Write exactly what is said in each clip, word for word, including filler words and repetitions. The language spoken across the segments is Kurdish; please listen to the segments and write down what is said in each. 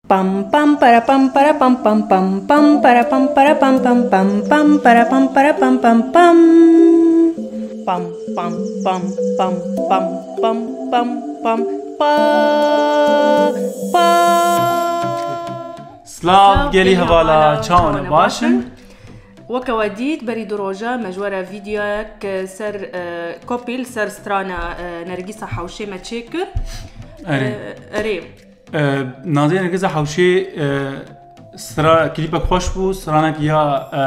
Pam pam para pam para pam pam pam pam para pam para pam pam pam pam para pam para pam pam pam. Pam pam pam pam pam pam pam pam pa pa. Silav gelî hevala, çawan e, baş in? Weke we dît, berî du roja me ji we re vîdeoyek ser, e, kopî li ser strana, e, Nergîsa Hewşê me çêkir. Erê. E, erê. E, Nazê Nergîsa Hewşê, e, stra-, klîpek xweş bû, stranek ya, e,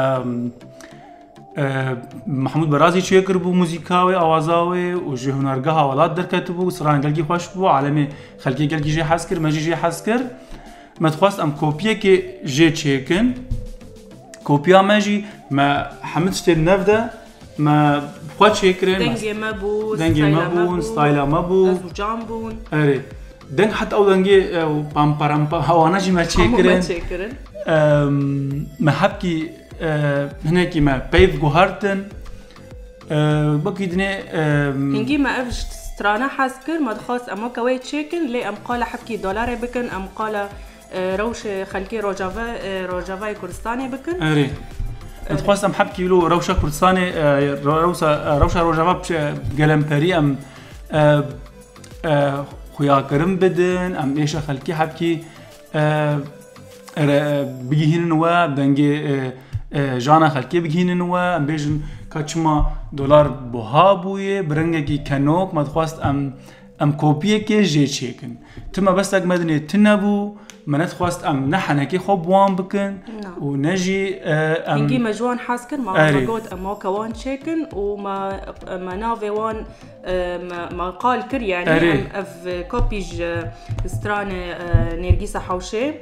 e, Mehmûd Berazî çêkiribû, muzîka wê, awaza wê û ji Hunergeha Welat derketibû, stranek gelkî xweş bû, alemê xelkê gelkî jê hez kir, me jî jê hez kir. Me dixwest em kopiyekê jê çêkin. Kopiya me jî, me hemî tiştên nev de me bi xwe çêkirin. Dengê me bû, dengê me stayla me bûn, bû, stayla me bû. Ez û Can bûn. Erê. Deng heta ew dengê, e, pam param pam, hewana jî me çêkirin. Hemû me çêkirin. Em, me hepkî, e, hinekî me peyv guhertin. E, wekî dinê, e, Hingî me ev strana hez kir, me dixwest em weke wê çêkin, lê em qala hepkî dolarê bikin, em qala, e, rewşê xelkê Rojava, e, Rojavayê Kurdistanê bikin. Erê. Min dixwest em hepkî lo rewşa Kurdistanê, e, re-, rewsa-, e, rewşa Rojava bi, e, gelemperî em, e, e, xuyakirin bidin, em êşa xelkê hepkî, e, re-, bigihînin we, dengê, e, e, jana xelkê bigihînin we, em bêjin ka çima dolar buha bûye, bi rengekî kenok, me dixwest em, em kopiyekê jê çêkin. Ti mebestek me dinê tune bû, me nedixwest em ne henekê xwe bi wan bikin Na. û ne jî, e, em Hingî me ji wan hez kir, me, Erê. me got em weke wan çêkin û me, me navê wan, e, me, me qal kir, yanî Erê. em ev kopî ji stranê, e, Nêrgîsa Hewşê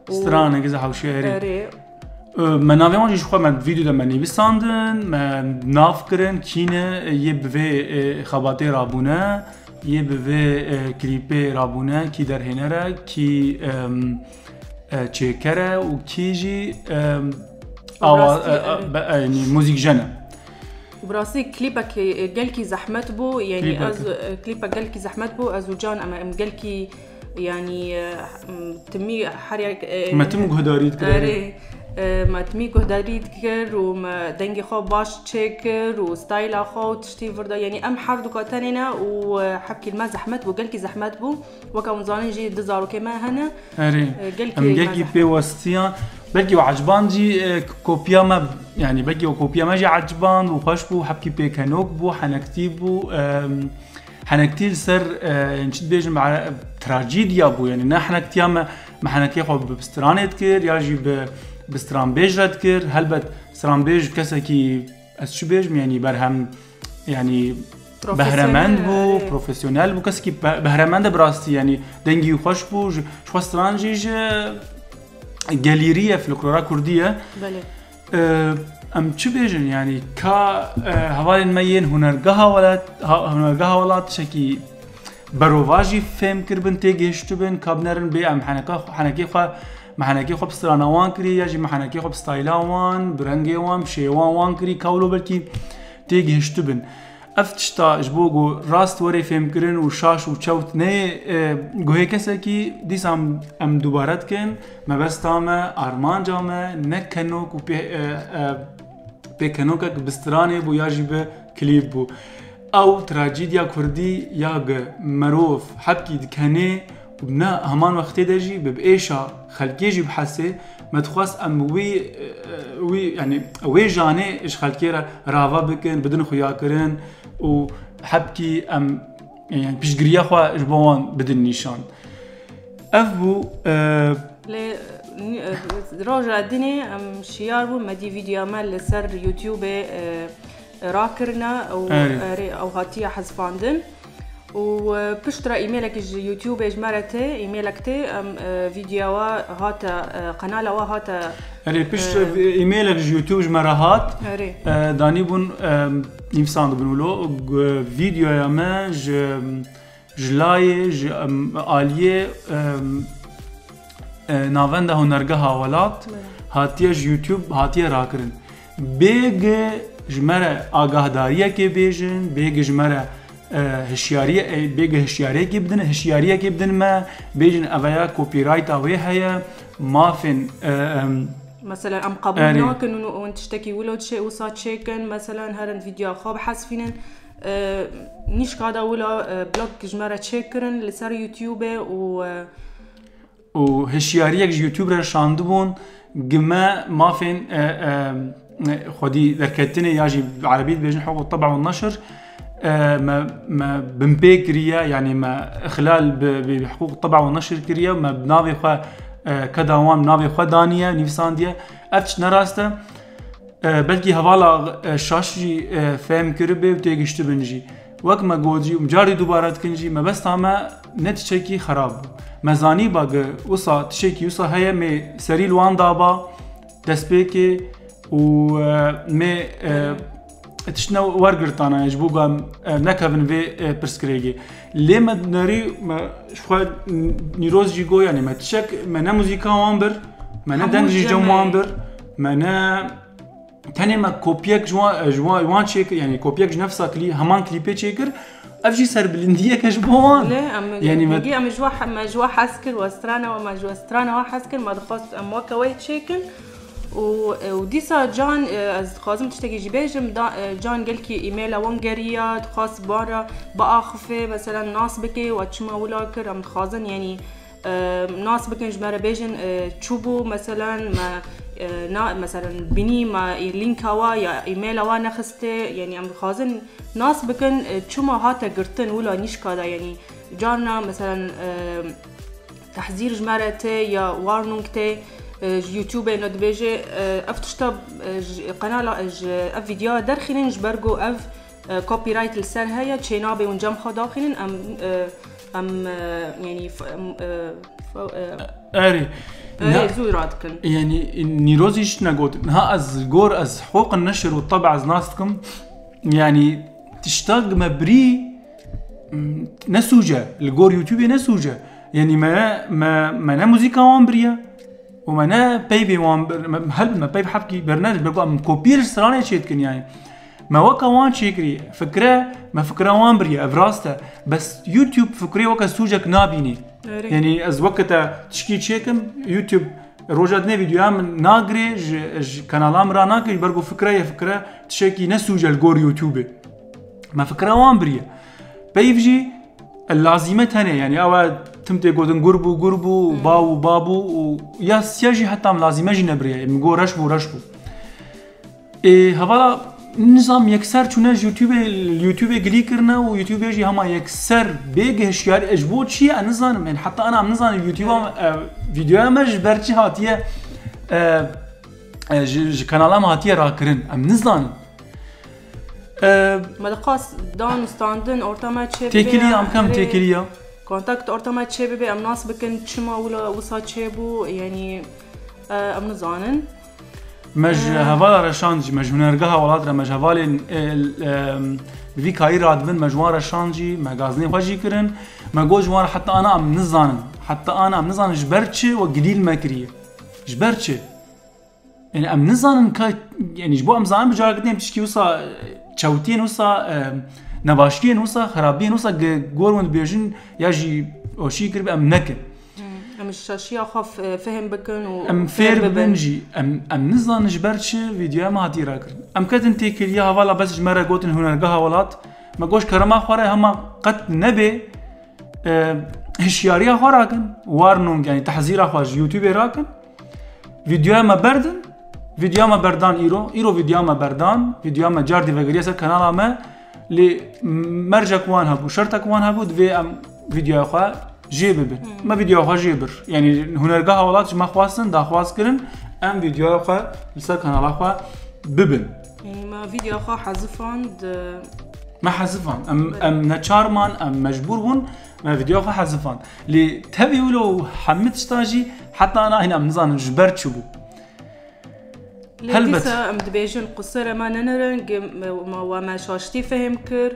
û Stranê Nêrgîsa Hewşê, erê. Erê. E, me navê wan jî ji xwe me vîdeo de me nivîsandin, me nav kirin, kî ne, yê bi vê, e, xebatê rabûne, yê bi vê, e, klîpê rabûne, kî derhêner e, kî, em, e, çêker e û kî jî, em, awa-, Rastî, e, e, erê. be-, e, yanî muzîkjen e. Bi rastî klîpek, e, gelkî zehmet bû, yanî Klîpek. ez, e, klîpek gelkî zehmet bû, ez û Can em, em gelkî, yanî, e, m, timî her yek, e, Me tim guhdarî dikir, erê. Erê, e, me timî guhdarî dikir û me dengê xwe baş çêkir û stayla xwe û tiştî vir da, yanî em her duka tenê ne û, e, hepkî li me zehmet bû, gelkî zehmet bû. Weke hûn zanin jî du zarokê me hene. Erê. E, gelkî Em me gelkî zehmet. pêwestiyan. Belkî we eciband jî, e, k-, kopiya me, yanî belkî we kopiya me jî eciband û xweş bû, hepkî pêkenok bû, henektî bû, em, henektî li ser, e, yanî çi dibêjim, e, trajîdiya bû, yanî ne henektiya me, me henekê xwe bi stranê dikir ya jî bi, bi stranbêj re dikir. Helbet stranbêj kesekî, ez çi bêjim, yanî berhem, yanî Profesyonel, behremend bû, erê. profesyonel bû, kesekî be-, behremend e bi rastî, yanî dengî xweş bû, ji, ji xwe stran jî ji gelîrî ye, folklora kurdî ye. Belê. Ee, em çi bêjin, yanî ka, e, hevalên me yên hunergeha welat, ha-, hunergeha welat tiştekî berovajî fêm kiribin, têgihiştibin, ka binerin bê em heneka, henekê xwe, me henekê xwe bi strana wan kirî, ya jî me henekê xwe bi stayla wan, bi rengê wan, bi şêwan wan kirî, ka wilo belkî têgihiştibin. Ev tişta ji bo ku rast were fêmkirin û şaş û çewt neyê, e, guhê kesekî, dîsa em, em dubare dikin, mebesta me, armanca me, ne kenok û pê-, e, e, pêkenokek bi stranê bû ya jî bi klîp bû. Ew trajîdiya kurdî ya gi merov hepkî dikenê û ne heman wextê de jî bi, bi êşa xelkê jî bihesê, me dixwest em wî, wî, yanî wê janê ji xelkê re rava bikin, bidin xuyakirin û hepkî em, yanî piştgiriya xwe ji bo wan bidin nîşan. Ev bû, e, Lê, e, roja dinê em şiyar bûn, me dî vîdyoya me li ser YouTubeê, e, rakirine û Erê. erê ew hatiye hezfandin. Û, e, piştre e-mailek ji YouTubeê ji me re tê, e-mailek tê, em, e, vîdyoya we hate, e, qenala we hate, Erê, pişt e, e-mailek ji YouTube ji me re hat. Erê. E, danîbûn, e, nivîsandibûn wilo, g-, vîdyoya me ji, ji layê, ji, em, aliyê, em, e, navenda hunergeha welat Bele. hatiye ji YouTube hatiye rakirin. Bêgi ji me re agahdariyekê bêjin, bêgi ji me re, e, hişyariye, e, bêge hişyariyekê bidin, hişyariyekê bidin me, bêjin eveya copyrighta wê heye, mafên, e, em, Mesela em qebûl Erê. nakin û hûn tiştekî wilo çê wisa çêkin, mesela herin vîdyoya xwe bihezfînin. E, nîşka da wilo, e, blok ji me re çêkirin li ser YouTube û, e, û hişyariyek ji YouTube re şandibûn, gi me mafên, e, e, xwedî derketinê ya jî bi erebî dibêjin hiqûq teba û neşir, e, me, me binpê kiriye, yanî me ixlal bi, bi hiqûq teba û neşir kiriye, me bi navê xwe, e, keda wan bi navê xwe daniye, nivîsandiye. Ev tişt ne rast e. E, belkî hevala, e, şaş jî, e, fehm kiribe û têgiştibin jî. Wek me got jî, û carî dubare dikin jî, mebesta me ne tiştekî xerab bû. Me zanîba gi wisa tiştekî wisa heye, mê serî li wan daba destpêkê û, e, mê, e, tiştine wergirtana ji bo ku em, e, nekevin vê, e, pirsgirêkê. Lê me nerî me ji xwe nîroz jî got, yanî me tiştek, me ne muzîka wan bir, me ne Hemû deng jî cem cem wan e. Bir, me ne tenê me kopyek ji wan, ji wan, wan çêkir, yanî kopyek ji nefsa klî, heman klîpê çêkir. Ev jî serbilindiyeke ji bo wan. Lê em Yanî me- pêkî em ji we he-, me ji we hez kir, we strana we, me ji we strana we hez kir, me dixwest em weke we çêkin. Û, û dîsa can, e, ez dixwazim tiştekî jî bêjim, da, e, can gelkî e-maila wan geriya, dixwest bara biaxifê, mesela nas bike, we çima wila kir, em dixwazin, yanî, e, nas bikin, ji me re bêjin, e, çû bû, mesela me, e, na, mesela binî me, e, lînka wa ya e-maila wa nexiste, yanî em dixwazin nas bikin, e, çima hate girtin, wila nîşka da, yanî carna, mesela, e, tehzîr ji me re tê ya warnung tê, e, ji YouTube ne dibêje, e, ev tişta, e, ji qenala, e, ji ev vîdyoya derxînin, ji ber ku ev, e, copyright li ser heye, çênabe hûn cem xwe daxînin, em, e, em, e, yanî f-, em, e, f-, e, Erê. erê Na- zû radikin. Yanî nîrozî ji tune gotin. Ha, ez gor, ez hiqûqin neşir û teba ez nas dikim. Yanî tişta gi me birî, m, ne sûc e. Li gor YouTube ne sûc e. Yanî me, me, me ne muzîka wan biriye. Û me ne peyvê wan bir, me, helbet me peyv hevkî bernedin. Belku em kopî ji stranê çê dikin yanî. Me weka wan çêkirî. Fikre, me fikra wan biriye. Ev rast e. Bes YouTube fikrê weke sûcek nabînî. Erê. Yanî ez weke te tişkî çêkim, YouTube roja dinê vîdyoya min nagirê, ji, ji kanala min ra nakirê, ji ber ku fikre ye, fikre tişekî ne sûc e li gor YouTube. Me fikra wan biriye. Peyv jî lazîme tenê, yanî ew e tim tê gotin gur bû, gur bû, ba û ba bû û ya siya jî heta em lazîme jî nebiriye. Min got reş bû, reş bû. Ê, hevala nizam yekser çûne ji YouTube, YouTubeê gilî kirine û YouTubeê jî hema yekser bê hişyarî, e, ji bo çi ye, em nizanim. Yanî heta ana em nizanin YouTube'a, e, vîdyoya me ji ber çi hatiye, e, e, ji, ji kanala me hatiye rakirin. Em nizanin. E, Me dixwast dan û standin orta me çê bibe. Têkiliya, em kem Erê. Têkiliya. Kontakt orta me çê bibe, em nas bikin çima wila wisa çê bû, yanî, e, em nizanin. Me ji hevala re şand jî, me ji hunergeha welat re, me ji hevalên, e, e, bi vî kayî radibin, me ji wan re şand jî, me gazinê xwe jî kirin. Me got ji wan re heta ana em nizanin. Heta ana em nizanin ji ber çi we gilî li me kiriye. Ji ber çi? Yanî em nizanin ka, yanî ji bo em zanin bi careke din em tişkî wisa, e, çewtiyên wisa, e, nebaşkiyên wisa, xerabiyên wisa ge-, gor hûn dibêjin ya jî oşî kiribe em nekin. Hmm. Em ji şaşiya xwe f-, fehim bikin û Em fêr bibin jî. Em, em nizanin ji ber çi vîdyoya me hatiye rakirin. Em ketin têkiliya hevala bes ji me re gotin hunergeha welat. Me got ji kerema xwe re hema qet nebê, e, hişyariya xwe rakin. Warnung, yanî tehzîra xwe ji YouTubeê rakin. Vîdyoya me berdin. Vîdyoya me berdan îro. Îro vîdyoya me berdan. Vîdyoya me cardî vegeriya ser kanala me. Lê mercek wan hebû, şertek wan hebû, divê em vîdyoya xwe jê bibin. Me vîdyoya xwe jê bir. Yanî hunergeha welat ji me xwestin, daxwaz kirin, em vîdyoya xwe li ser kanala xwe bibin. Yanî me vîdyoya xwe hezifand. Me hezifan. Em, em neçar man, em mecbûr bûn, me vîdyoya xwe hezifan. Lê tevî wilo û hemî tiştan jî heta ana hîn em nizanin ji ber çi bû. Lê Helbet. Dîsa em dibêjin qusir, me nenirin, me, me, we me şaştî fehim kir.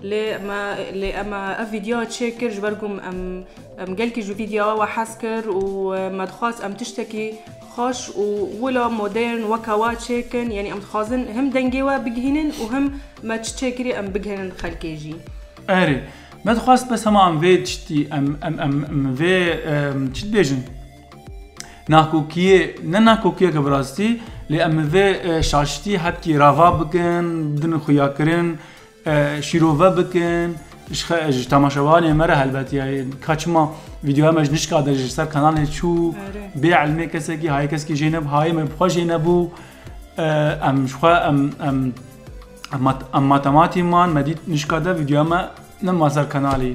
Lê me, lê em ev vîdyoya çêkir, ji ber ku em, em gelkî ji vîdyoya we hez kir û, e, me dixwest em tiştekî xweş û wila modern weke we çêkin. Yanî em dixwazin him dengê we bigihînin û him me çi çêkirî em bigihînin xelkê jî. Erê, me dixwest bes hema em vê tiştî, em, em, em, em vê, em, çi dibêjin? Nakokiyê, ne nakokiyeke bi rastî, lê em vê, e, şaştî hepkî rava bikin, bidin xuyakirin, e, şîrove bikin, ji xe-, ji temaşevanê me re helbet ya, ka çima vîdeoya me ji nişka de ji ser kanalê çû, Erê. bê ilmê kesekî, hayê kesekî jê nebû, hayê me bi xwe jê nebû, e, em ji xwe, em, em, em mat-, em matematî man, me dît nişka de vîdeoya me nema ser kanalê.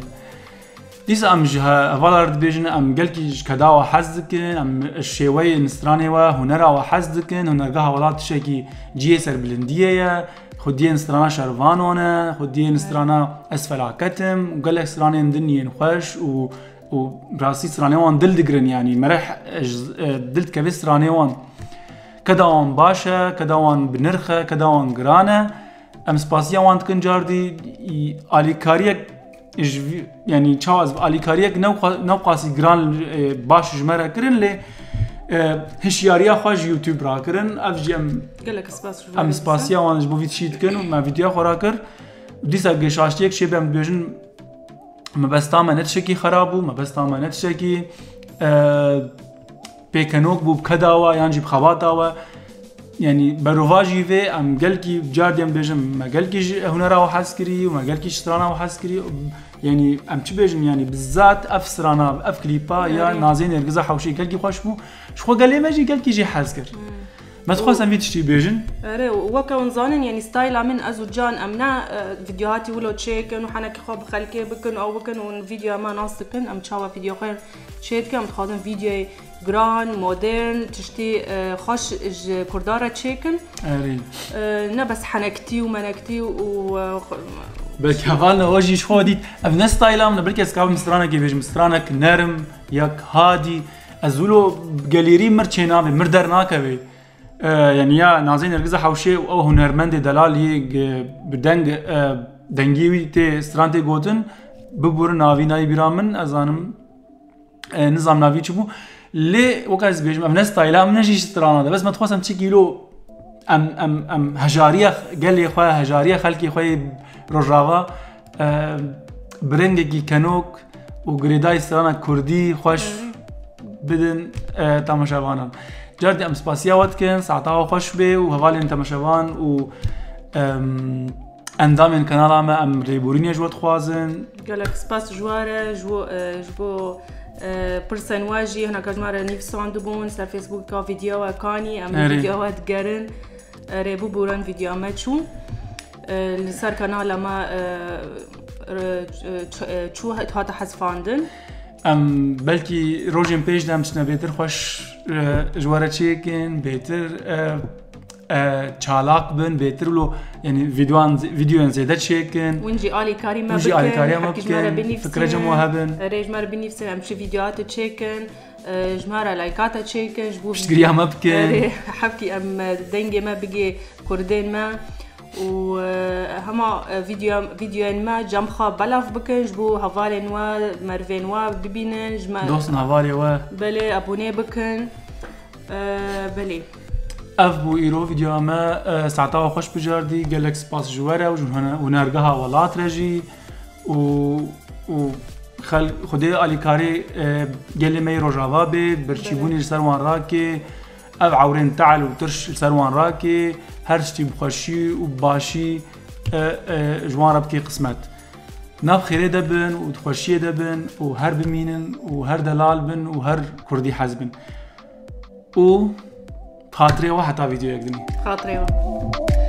Dîsa em ji he-, hevala re dibêjin, em gelkî ji keda we hez dikin, em ji şêweyên stranê we, hunera we hez dikin, hunergeha welat tiştekî cihê serbilindiyê ye, xwediyên strana Şervano ne, xwediyên strana Ez Felaket im û gelek stranên din yên xweş û, û rastî stranê wan dil digirin, yanî mere he-, ji, e, dil dikeve stranê wan. Keda wan baş e, keda wan bi nirx e, keda wan giran e. Em spasiya wan dikin cardî, î, alîkariyek ji vî, yanî çawa ez, alîkariyek newqa-, newqasî giran, e, baş ji me re kirin, lê, e, hişyariya xwe ji YouTube rakirin. Ev jî em, Gelek spas ji em bo spasiya wan ji bo vî tiştî dikin û me vîdeoya xwe rakir. Dîsa ge şaştiyek çêbe em dibêjin, mebesta me ne tiştekî xerab bû, mebesta me ne tiştekî, e, pêkenok bû bi keda we yan jî bi xebata we. Yanî berovajî vê em gelkî cardî em bêjin, me gelkî ji hunera we hez kirî û me gelkî ji strana we hez kirî. Yanî em çi bêjin, yanî bi zat ev strana, ev klîpa ya Erê. Nazê Nêrgiza Hewşê gelkî xweş bû. Ji xwe gelê me jî gelkî jê hez kir. Hmm. Me dixwest em vî tiştî bêjin. Erê, weke hûn zanin, yanî styla min ez û Can em ne, e, vîdeohatî wilo çêkin û henekî xwe bi xelkê bikin, ew bikin û vîdeoya me nas dikin, em çawa vîdeo xwe çêdikin, em dixwazin vîdeoyê giran, modern, tiştî, e, xweş ji Kurda re çêkin. Erê. E, ne bes henektî û menektî û, e, xwe- Belkî hevalna we jî ji xwe dît. Ev ne styla min e, belkî ez kabim stranekê bêjim, stranek nerm, yek hadî. Ez wilo gelêrî mir çênabê, mir dernakeve. E, yanî ya Nazê Nergiza Hewşê û ew hunermendê delal yê ge-, bi deng, e, dengê wî tê stran tê gotin, biburin navî nayê bîra min, ez zanim, e, nizam navî çi bû. Lê wek ez dibêjim, ev ne styla min, ne jî strana de. Bes me dixwest em çi kîlo em, em, em hejariya gelê xwe, hejariya xelkê xwe yê Rojava, e, bi rengekî kenok û girêdayî strana kurdî xweş Erê. bidin, e, temaşevanan. Cardî em spasiya we dikin, saeta we xweş bê û hevalên temaşevan û, em, endamên kanala me em rêborînê ji we dixwazin. Gelek spas ji we re, ji bo, e, ji bo, e, pirsên we jî hineka ji me re nivîsandibûn ser Facebooka vîdeoya we kanî, em Erê. vîdeoya we digerin. Erê, bû bûran vîdeoya me çû. E, li ser kanala me, e, re-, e, ç-, e, çû hat-, hate hezfandin. Em belkî rojên pêş de em tiştine bêtir xweş, e, ji we re çêkin, bêtir, e, e, çalak bin, bêtir wilo, yanî vîdeoyan, vîdeoyan zêde çêkin. Win jî alîkarî me Win jî bikin, alîkariya me hepkî ji me re bikin, binivîsin. Fikre cem we hebin. Erê, ji me re binivîsin, em çi vîdeoya tu çêkin. E, ji me re laykata çêkin, ji bo Piştgiriya me bikin. Erê, hepkî em, e, dengê me bigê kurdên me. Û, e, hema, e, vîdeo-, vîdeoyên me cem xwe belav bikin, ji bo hevalên we, merivên we bibînin, ji me Dost û hevalê we. Belê, abone bikin. E, belê. Ev bû îro vîdeoya me, e, saeta we xweş bicardî, gelek spas ji we re û ji hune-, hunergeha welat re jî. û, û xel-, Xwedê alîkarê, e, gelê me yê Rojava bê, birçîbûnê Belê. li ser wan rakê, ev ewrên tehl û tirş li ser wan rakê, her tiştî bi xweşî û bi başî, e, e, ji wan re bikê qismet. Nav xêrê de bin û di xweşiyê de bin û her bimînin û her delal bin û her kurdî hez bin. Û xatirê we heta vîdeoyek din. Xatirê we.